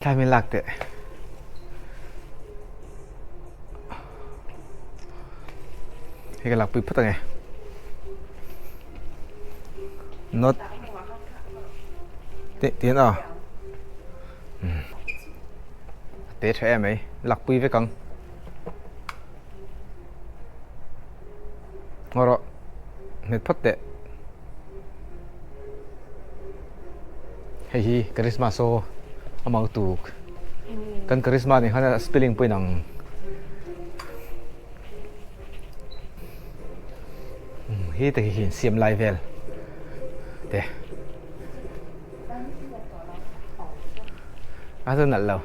Thla min lak teh. Hei ka lakpui phawt ange. Not. Tih tian a. A te tha em mai. Lakpui vek ang. Ngaw rawh. Hmet phawt teh. Hei hi Christmas aw a mang tuk. Kan Christmas nih khan a spelling pawh inang. Hi te hi siam lai vel te. A chu nalh lo.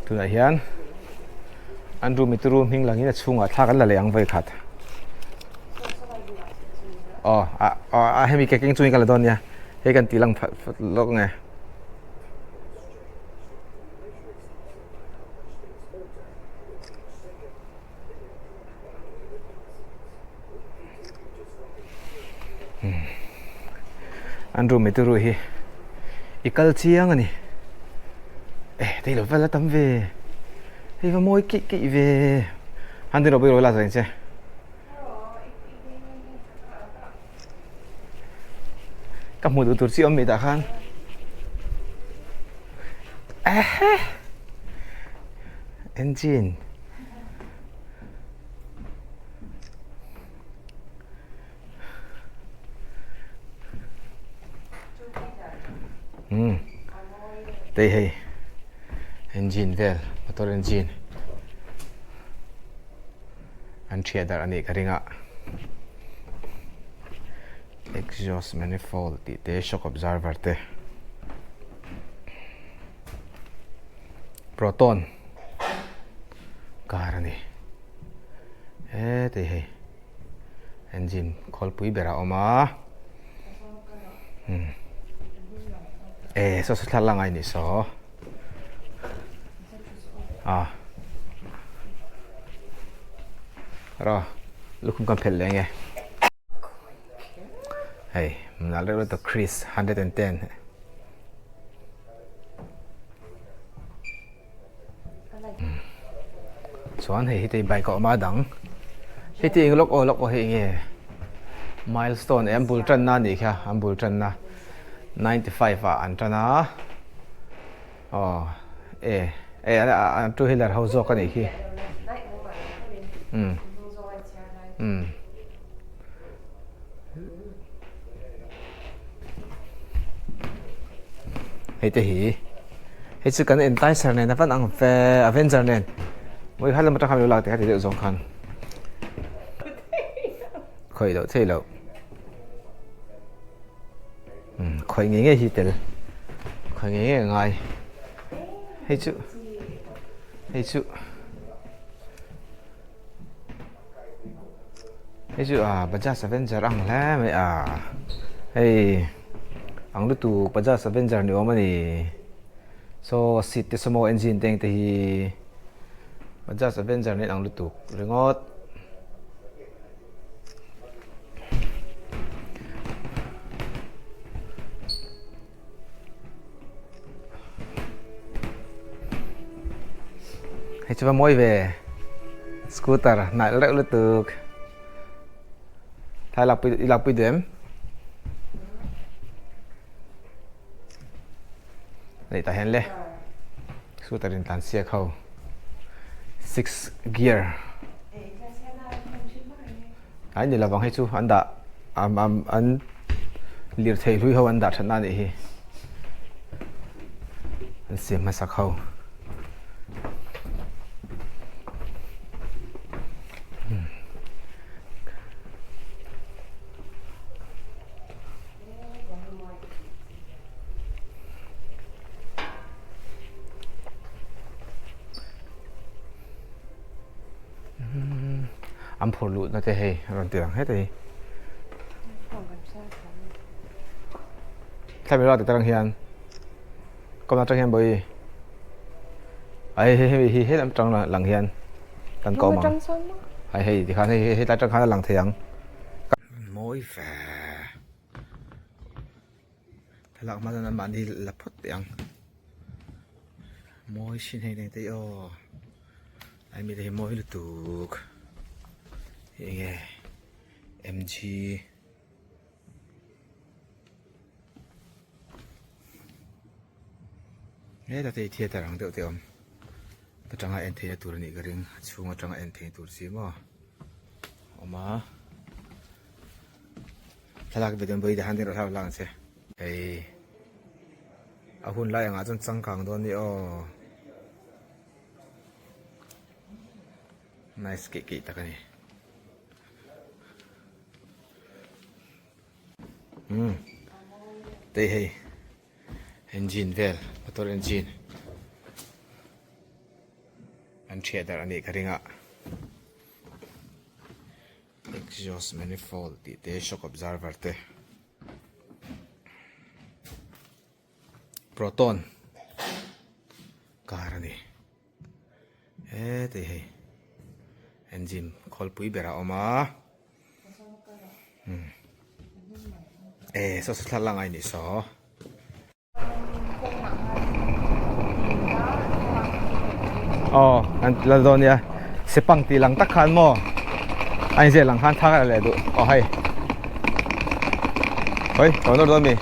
Tunah hian an room i turu hming langin a chhungah thla kan la leh ang vawi khat. Aw a a hemi ke keng chungin ka la dawn nia hei kan tih lang phat lawk nge. An room i turu hi i kal chiang a ni eh tei lo vel a tam ve hei va mawi kih kih ve han din rawh pawh i rawn la zawng che. Ka hmuh duh tur chi awm mi tah khan ehe engine umm tei hei engine vel motor engine an thiah darh a nih ka ring a exhaust manifold tih te shock absorber te proton car a ni heti hei engine khawlpui ber a awm a umm eh saw saw thlalak ngai ni saw a ro lukhum kan phelh leh nge hei nalh reuh lutuk Chris 110 chuan hei hi te bike a awm a dang hei te eng lawk aw lawk aw hei enge milestone em bul tanna a nih kha an bul tanna 95 ah an tan a aw e e a two wheeler ho zawk a nih khi umm umm. Hei te hi hei chu kan enticer nen a van ang ve avenger nen mawi kha lam atang khan lo lak teh kha ti deuh zawng khan khawih loh theih loh umm khawih ngei ngei hi tel khawih ngei ngei a ngai hei chu hei chu. Hei chu ah Bajaj Avenger ang hle mai a hei ang lutuk Bajaj Avenger ni awm a ni saw seat te sumo engine te te hi Bajaj Avenger nen ang lutuk ringawt. Hei chu va mawi ve scooter nalh reuh lutuk thai lakpui i lakpui duh em hei tah hian le scooter in tlan siak ho six gear Ai ni lovang hei chu an dah am am an lirthei hlui ho an dah thatna a nih hi an siam hmasak ho. An phur luhna te hei a rawn ti ang het a ni. Thlai mai ruat atang hian kawng atang hian bawi. Ai hei hei hi helam tang lang hian kan ko awm ang. Ai hei tikhan hei hei tlai tang khan a lang thei ang. Mawi ve. Thlalak hma chuan anmahni la phawt teh ang. Mawi sin hei neng te hi aw. Ai mite hi mawi lutuk. Hei enge MG. Heta te hi theatre ang deuh te a awm atanga en theihna tur a nih ka ring a chhung atanga en theihna tur chi maw awm a thlalak ve dawn pawh hi han rawh thlalak ang che hei a hun lai angah chuan changkang dawn a ni aw nice keih keih tak a ni. Umm tei hei engine vel motor engine an thiah darh a nih ka ring a exhaust manifold tih te shock observer te proton car a ni hetei hei engine khawlpui ber a awm a umm e saw saw thlalak a nih saw. Aw an la dawn nia sepang tih lang tak khan maw a inziah lang khan thla ka la leh duh aw hei hawi ka lo nawr dawn mi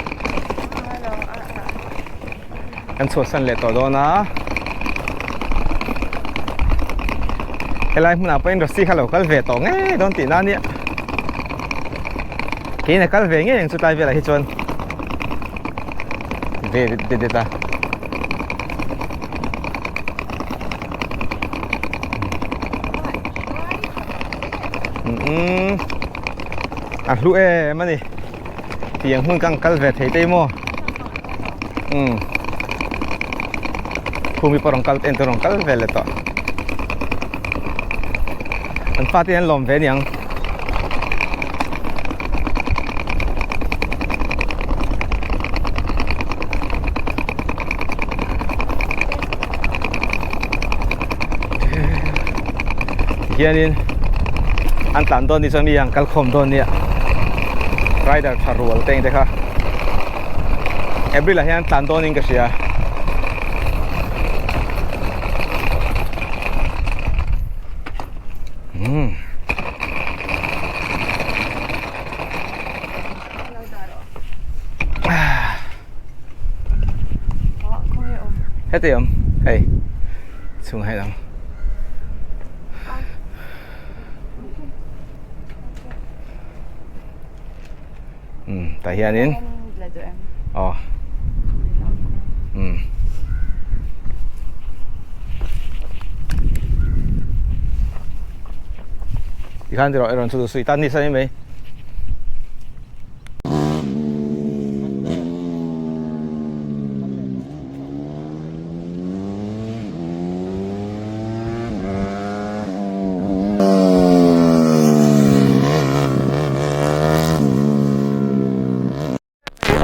kan chhuahsan leh tawh dawn a helai hmunah pawhin Rosy kha lo kal ve tawh ngei dawn tihna a nia keiin a kal ve ngei ang chu tlai velah hi chuan. Ve det det a. Umm a hlu em a ni tiang hmun kang kal ve thei te maw umm khumi pawh rawn kal en te rawn kal ve leh tawh an fate hian lawm ve aniang. Hianin an tlan dawn ni chuan mi ang kal khawm dawn nia rider tha rual te ang te kha April ah hian tlan dawn in ka hria. Umm. Heti awm hei chhung hei lang. Umm tah hianin aw umm tikhan ti rawh i rawn chu duh suih tan ni sa mai mai.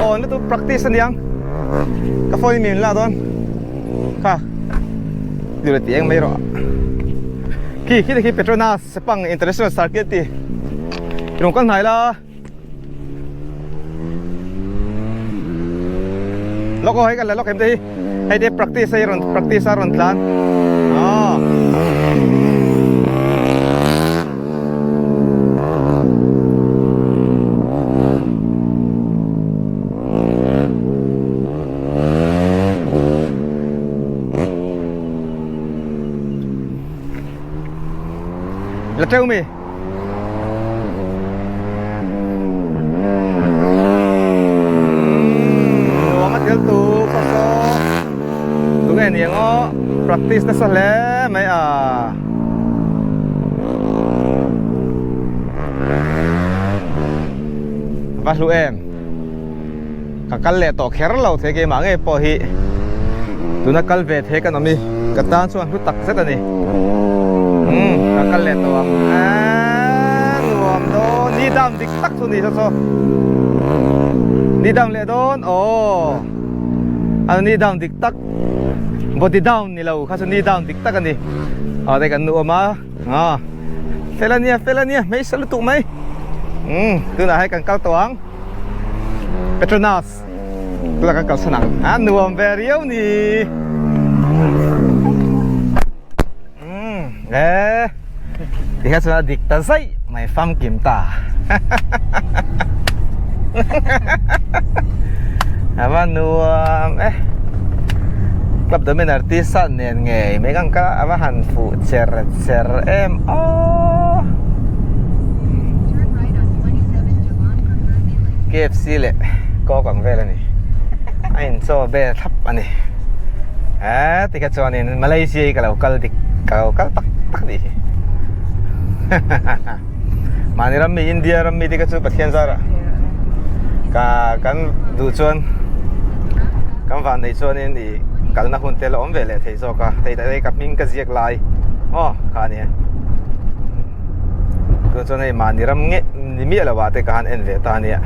Aw na tu practice aniang ka phone in min la dawn kha dil ti eng mai rawh khi khi khi Petronas Sepang International Circuit ti rawn kal hnai la. Lawk aw hei kan la lawk em te hi hei te practice hei rawn practice a rawn tlan aw La treo mi. Nuam a tel tuk saw saw tunge ni ang aw practice nasa hle mai a va hlu em ka kal leh tawh kher lo thei keimah ngei pawh hi tuna kal ve thei kan awm hi ka tan chuan hlu tak zet a ni umm ka kal leh tawh ang eeee nuam dawn ni dam dik tak chu ni saw saw ni dam leh dawn aww a ni dam dik tak. Body down ni lo kha chu knee down dik tak a ni. Aw te kan nu awm a. Aw fel a nia fel a nia hmeisa lutuk mai. Umm tunah hei kan kal tawh ang. Petronas tunah kan kalsan ang. A nuam ve riau ni. Umm e tikha chuan a dik ta zaih mai famkim ta. A va nuam e. Club Dominar t-shirt nen ngei mai kang ka a va han fuh cher cher em aw. KFC leh coke ang vel a ni. A inchaw vel thlap a ni. Eee tikha chuanin Malaysia hi ka lo kal dik ka lo kal tak tak nih hi. Mahni ram mi India ram mi te kha chu Pathian zar ah ka kan duh chuan kan van neih chuanin ih kalna hun te la awm ve leh thei zawk a hei hei ka hming ka ziak lai aw kha a nia tun chuan hei mahni ram nge ni miah lo ah te ka han en ve ta ania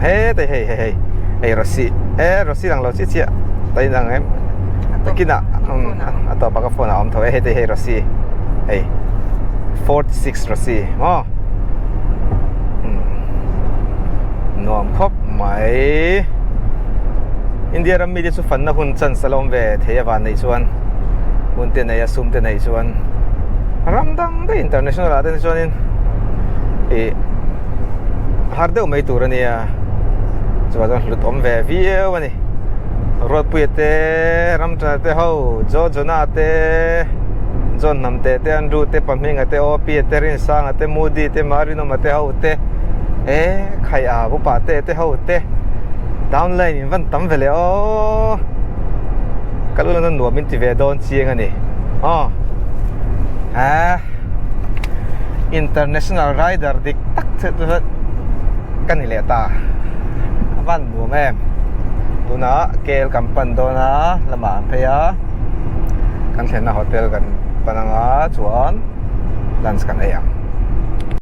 hetah hei hei hei hei rasi e rasi lang lo chiah chiah ta inang em takinah a tawpah ka phone ah a awm tho e hei hei rasi hei 46 rasi maw nuam khawp mai India ram mite chu fanna hun chance a la awm ve thei avan neih chuan hun te nei a sum te neih chuan ram dang daih international ah te chuanin ih har deuh mai tur ania chuvang chuan hlut awm ve viau a ni Ruatpuia te Ramchana te ho Jojona te John Hnamte te Andrew te Pahminga te Opia te Rinsanga te Moody te Marinawma te ho te e Khaiha Upa te te ho te downline in van tam ve leh aw ka lu lana nuam in ti ve dawn chiang a ni aw ah international rider dik tak chu ka ni leh ta a van nuam em tunah kel kan pan dawn a lamah an phei a kan thlenna hotel kan pan anga chuan lunch kan ei ang.